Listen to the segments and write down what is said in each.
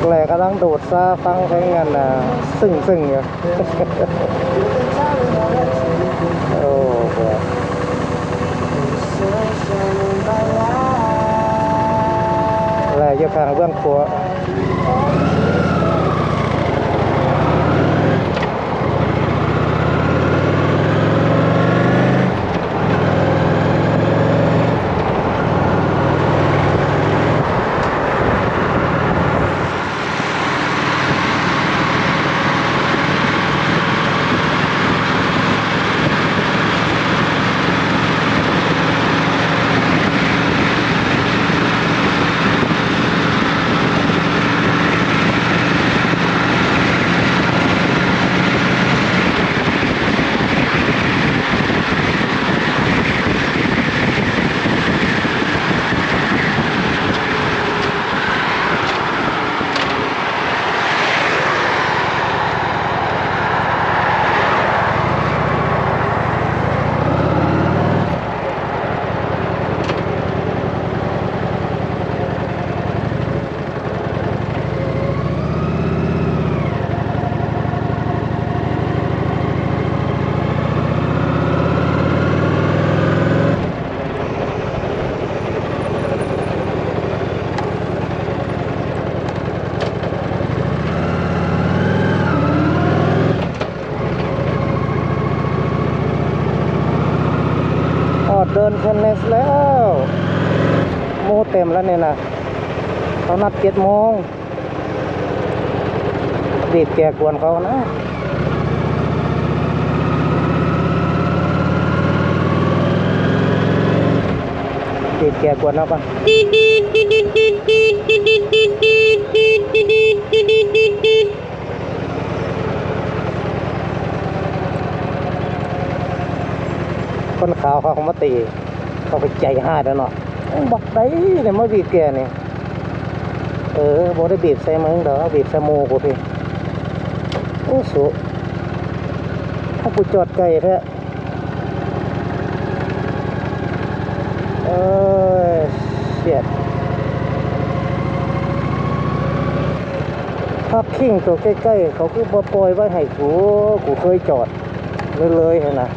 ແລະກຳລັງໂດດຊາຟັງເພງອັນນ່າ ຊຶ້ງໆຢູ່. ໂອ້ ແລະຢູ່ຂ້າງເບື້ອງຂວາ. ຮອດເດີນເທນນິສແລ້ວ ໝູ່ເຕັມແລ້ວນີ້ນະ ເຂົານັດເຈັດໂມງ. ບີບແກກວນເຂົານະ ບີບແກກວນເຂົາກ່ອນ. ຄົນຂາວເຂົາກໍມາຕີ ເຂົາກໍໃຈຮ້າຍແລ້ວເນາະ. ບັກໃດນີ້ມາບີບແກນີ້? ເອີ ບໍ່ໄດ້ບີບໃສ່ມຶງດອກ ບີບໃສ່ໝູ່ກູພີ້. ໂອ້ ສຸ ຖ້າກູຈອດໄກແທ້. ເອີ ເຊຍດ ພາກພິງໂຕໃກ້ໆ ເຂົາຄືບໍ່ປ່ອຍໄວ້ໃຫ້ກູ ກູເຄີຍຈອດເລີຍໆຫັ້ນນະ.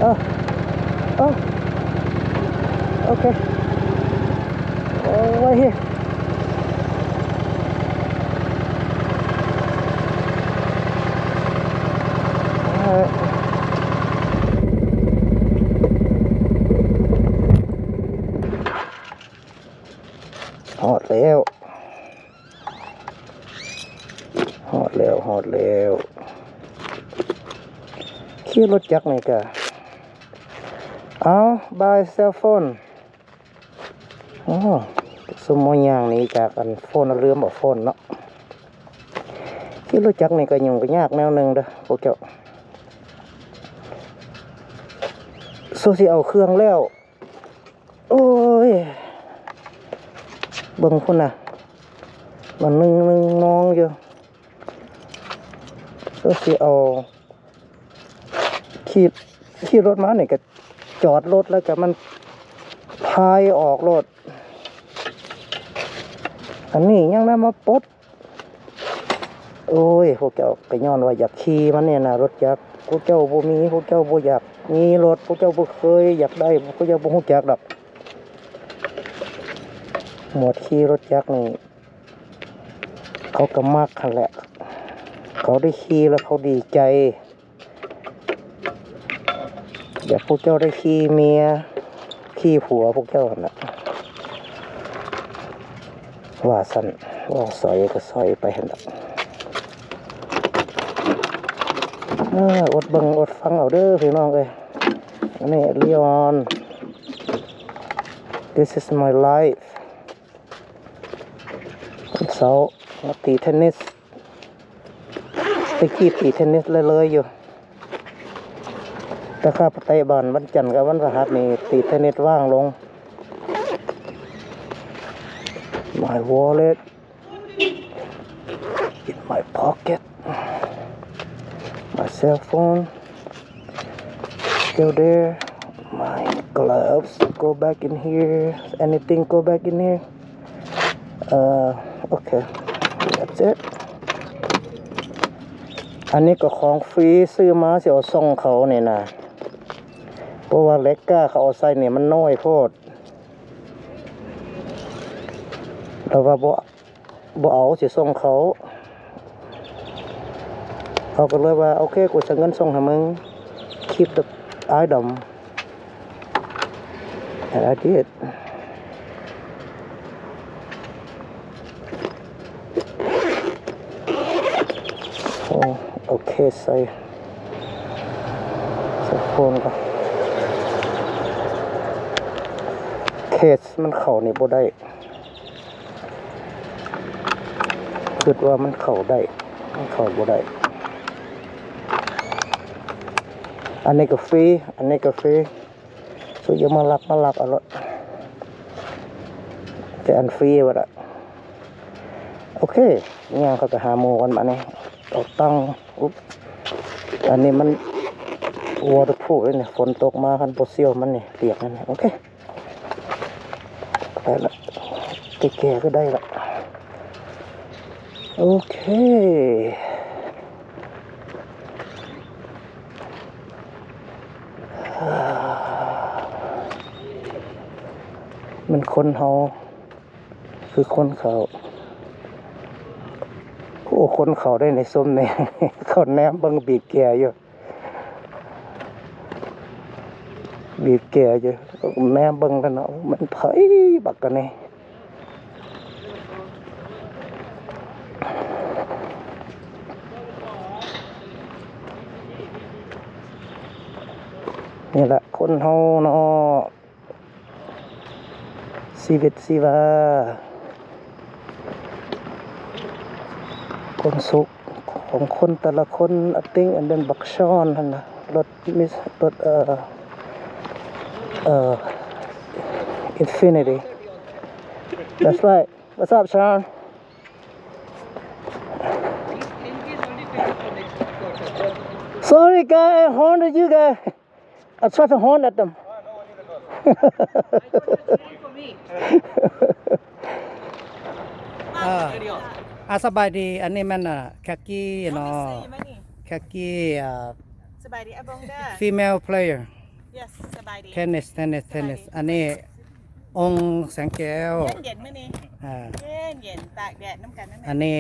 ເອີ ເອີ ໂອເຄ ໂອ້ຍ ຮອດແລ້ວ ຮອດແລ້ວ ຮອດແລ້ວ. ຂີ່ລົດຈັກນີ້ກະ ເອົາ ບາຍເຊວໂຟນ. ໂອ້ ຊຸມມາຍ່າງໜີຈາກອັນໂຟນ ລືມເອົາໂຟນເນາະ. ຂີ່ລົດຈັກນີ້ກະຫຍຸ້ງກະຍາກແນວໜຶ່ງເດີພວກເຈົ້າ. ໂຊຊິເອົາເຄື່ອງແລ້ວ. ໂອ້ຍ ເບິ່ງພຸ້ນນະ ມັນໜຶ່ງໆນອງຢູ່. ໂຊຊິເອົາ ຂີ່ ຂີ່ລົດມານີ້ກະຈອດລົດແລ້ວກະມັນພາຍອອກໂລດ. ອັນນີ້ຍັງນຳມາປົດ. ໂອ້ຍ ພວກເຈົ້າກະຍ້ອນວ່າຢາກຂີ່ມັນນີ້ນະ ລົດຈັກ. ພວກເຈົ້າບໍ່ມີ ພວກເຈົ້າບໍ່ຢາກມີລົດ ພວກເຈົ້າບໍ່ເຄີຍຢາກໄດ້ ພວກເຈົ້າບໍ່ຮູ້ຈັກດອກ. ໝວດຂີ່ລົດຈັກນີ້ ເຂົາກະມັກຫັ້ນແຫຼະ ເຂົາໄດ້ຂີ່ແລ້ວເຂົາດີໃຈ. ຢາກພວກເຈົ້າໄດ້ຂີ່ເມຍ ຂີ່ຜົວພວກເຈົ້າຫັ້ນນະ ວ່າຊັ້ນ. ເວົ້າສອຍກະສອຍໄປຫັ້ນລະ. ເອີ ອົດເບິ່ງອົດຟັງເອົາເດີພີ່ນ້ອງເອີຍ. ອັນນີ້ Leon, this is my life. ວັນເສົາມາຕີເທນນິສ. ແຕ່ກີ້ຕີເທນນິສເລື້ອຍໆຢູ່ ແຕ່ຂ້າໄປເຕະບານວັນຈັນກັບວັນພະຫັດນີ້ ຕີເທນນິສວ່າງລົງ. My wallet in my pocket. My cell phone still there. My gloves go back in here. Anything go back in here? Uh, okay. That's it. ອັນນີ້ກໍຂອງຟຣີ ຊື້ມາຊິເອົາສົ່ງເຂົານີ້ນະ ເພາະວ່າເຫຼັກກ້າເຂົາເອົາໃສ່ນີ້ມັນນ້ອຍໂພດ ແຕ່ວ່າບໍ່ ບໍ່ເອົາ ຊິສົ່ງເຂົາ. ເຂົາກໍເລີຍວ່າ ໂອເຄ ກູຈະເງິນສົ່ງໃຫ້ມຶງ keep the item. And I did. ໂອ ໂອເຄ ໃສ່ ໃສ່ໂຟນກ່ອນ ເຄສມັນເຂົ້ານີ້ບໍ່ໄດ້. ຄິດວ່າມັນເຂົ້າໄດ້ ມັນເຂົ້າບໍ່ໄດ້. ອັນນີ້ກໍຟຣີ ອັນນີ້ກໍຟຣີ ສຸດຢ່າມາລັກ ມາລັກເອົາໂລດ ແຕ່ອັນຟຣີວ່າລະ. ໂອເຄ ຍ່າງເຂົ້າໄປຫາໝູ່ກ່ອນບາດນີ້ ເອົາຕັງ ອຸບ ອັນນີ້ມັນ waterproof ເດ້ນີ້ ຝົນຕົກມາຄັນບໍ່ຊຽວມັນນີ້ ປຽກນັ້ນ. ໂອເຄ ໄດ້ລະ ແກ່ໆ ກໍໄດ້ລະ. ໂອເຄ ມັນຄົນເຮົາ ຄືຄົນເຂົາ ໂອ້ ຄົນເຂົາໄດ້ໃນຊົມແນ່ ເຂົາແນມເບິ່ງບີບແກຢູ່. ບີບແກຢູ່ ແນມເບິ່ງແລ້ວເນາະ ແມ່ນໃຜບັກອັນນີ້. ນີ້ລະຄົນເຮົາເນາະ ຊີວິດຊີວາ ຄວາມສຸກຂອງຄົນແຕ່ລະຄົນ. I think and then ບັກຊອນຫັ້ນນະ ລົດມິສ ລົດ ເອີ ເອີ Infiniti. That's right. What's up, Sean? Sorry, guy, I horned you, guy. I try to horn at them. ເອີ ອາ ສະບາຍດີ ອັນນີ້ແມ່ນ ອາ ແຄັກກີ້ເນາະ ແຄັກກີ້ ອາ ສະບາຍດີ ອາບົງເດີ female player. Yes ສະບາຍດີ ເທນນິສ ເທນນິສ ເທນນິສ. ອັນນີ້ອົງແສງແກ້ວ ເຢັນໆ ມື້ນີ້ ອ່າ ເຢັນໆ ຕາກແດດນຳກັນນັ້ນແຫຼະ. ອັນນີ້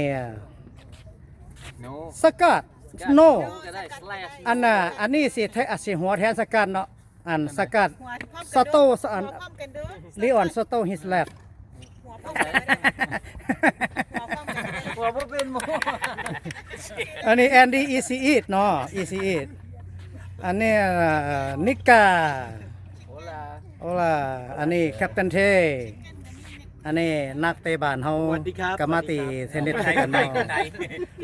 ສະກາດ ໂນ ອັນນ່າ ອັນນີ້ຊິແທ ຊິຫົວແທນສະກາດເນາະ ອັນສະກາດ ສະໂຕ ອັນ ລີອອນ ສະໂຕ his left. ຫົວບໍ່ເປັນໝໍ. ອັນນີ້ແອນດີ ອີຊີອີດເນາະ ອີຊີອີດ. ອັນນີ້ ນິກາ ໂອລາ ອັນນີ້ແຄັບເຕັນເທ ອັນນີ້ນັກເຕະບານເຮົາ ສະຫວັດດີຄັບ ກໍມາຕີເທນນິສນຳກັນເນາະ.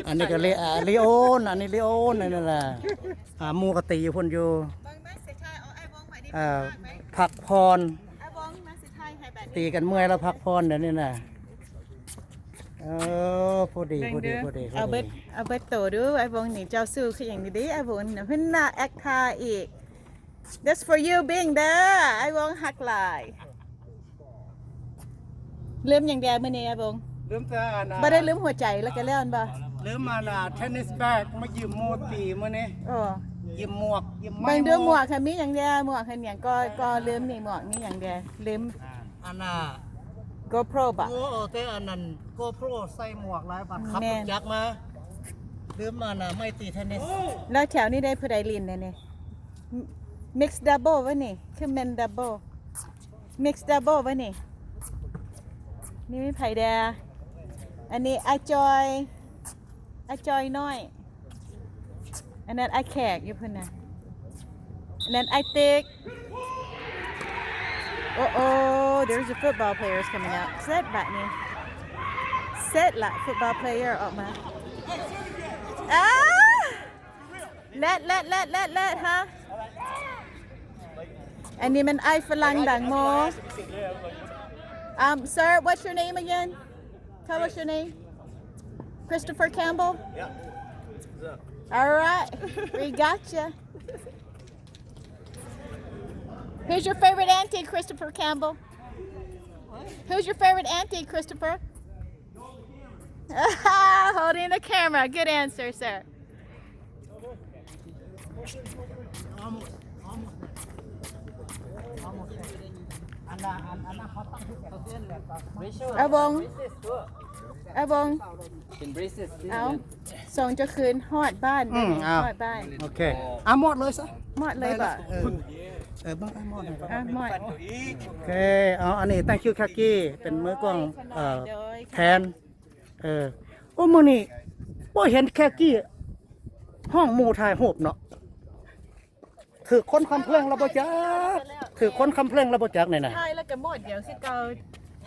ອັນນີ້ກໍລີ ອາ ລີໂອນ ອັນນີ້ລີໂອນ ອັນນີ້ລະ ອາ ໝູ່ກໍຕີຢູ່ພຸ້ນຢູ່ ເອີ ພັກຜ່ອນ ຕີກັນເມື່ອຍແລ້ວພັກຜ່ອນດຽວນີ້ນະ. ເອີ ພໍດີ ພໍດີ ພໍດີ ເອົາເບິດ ເອົາເບິດໂຕດູ ອ້າຍວົງນີ້ເຈົ້າສູ້ຄືຫຍັງນີ້ເດ້ ອ້າຍວົງນີ້ນະ ເພິ່ນໜ້າແອັກທ່າອີກ. That's for you ບິງເດີ ອ້າຍວົງຮັກຫຼາຍ. ລືມຫຍັງແດ່ມື້ນີ້ອ້າຍວົງ? ລືມແຕ່ອັນ ບໍ່ໄດ້ລືມຫົວໃຈແລ້ວກໍແລ້ວແມ່ນບໍ່? ລືມອັນ ເທນນິສແບັດ ມາຢືມໝູ່ຕີມື້ນີ້. ເອີ ຢືມໝວກ ຢືມໄມ້. ເບິ່ງດູໝວກ ໝວກ ຫາມີຫຍັງແດ່ ໝວກຫັ້ນຫຍັງກໍ ກໍລືມນີ້ ໝວກມີຫຍັງແດ່ ລືມ. ອັນນ່າ ໂກໂປຣ ບໍ່? ເອີ ເອົາແຕ່ອັນນັ້ນ ໂກໂປຣ ໃສ່ໝວກຫຼາຍບາດ ແມ່ນ ຂັບລົດຈັກມາ ລືມອັນນ່າ ໄມ້ຕີເທນນິສ. ແລ້ວແຖວນີ້ໄດ້ຜູ້ໃດຫຼິ້ນແດ່ນີ້? ມິກສ໌ດັບເບິນວະນີ້ ຄືແມ່ນດັບເບິນ ມິກສ໌ດັບເບິນວະນີ້. ນີ້ມີໃຜແດ່? ອັນນີ້ອ້າຍຈອຍ ອ້າຍຈອຍນ້ອຍ. ອັນນັ້ນອ້າຍແຂກຢູ່ພຸ້ນນະ ອັນນັ້ນອ້າຍຕິກ. ໂອ້ໂອ້ there's a football players coming out. ເສັດບາດນີ້ ເສັດລະ ຟຸດບອລເພລເຢີອອກມາ. ອ້າ ແລດ ແລດ ແລດ ແລດ ແລດ ຮະ. ອັນນີ້ແມ່ນອ້າຍຝຣັ່ງດັງໂມ. Um, sir, what's your name again? Tell us your name. Christopher Campbell? Yeah. What's up? All right. We got you. Who's your favorite auntie, Christopher Campbell? Who's your favorite auntie, Christopher? Holding the camera. Good answer, sir. Avon. Avon. ເປັນ braces ເອົາ ສອງຈະຄືນຮອດບ້ານ ອືມ ເດີ ເອົາ ຮອດບ້ານ ໂອເຄ ອ່ະ ໝົດເລີຍຊະ ໝົດເລີຍບໍ່ ເອີ ເອີ ເບິ່ງ ອ່ະ ໝົດ ອ່ະ ໝົດ ໂອເຄ ເອົາ ອັນນີ້ thank you ແຄກກີ້ ເປັນມືກ້ອງ ເອີ ໂດຍ ແທນ ເອີ ໂອ້ ມື້ນີ້ບໍ່ເຫັນແຄກກີ້ຮ້ອງໝູ່ຖ່າຍຮູບເນາະ. ຖືກຄົນຄອມເພລນລະບໍ່ຈັກ ຖືກຄົນຄອມເພລນລະບໍ່ຈັກນີ້ນະ ຖ່າຍແລ້ວກໍໝົດ ດຽວຊິເກົ່າ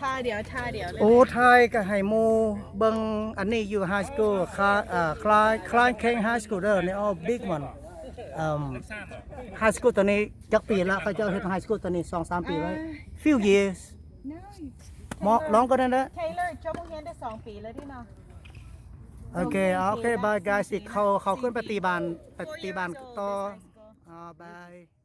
ທ່າດຽວ ທ່າດຽວເລີຍ ໂອ້ ຖ່າຍກໍໃຫ້ໝູ່ເບິ່ງ ອັນນີ້ຢູ່ high school ຄາ ເອີ Cline Cline King High School ເດີ ນີ້ all big one ເອີ high school ຕອນນີ້ຈັກປີລະ ເຂົາເຈົ້າເຮັດ high school ຕອນນີ້ ສອງສາມປີແລ້ວ few years ເມາະ ລອງກໍໄດ້ນະ Taylor ຈົບໂຮງຮຽນໄດ້ສອງປີແລ້ວເດເນາະ ໂອເຄ ໂອເຄ bye guys ຊິເຂົ້າ ເຂົ້າຂຶ້ນໄປຕີບ້ານ ໄປຕີບ້ານຕໍ່ ອ່າ bye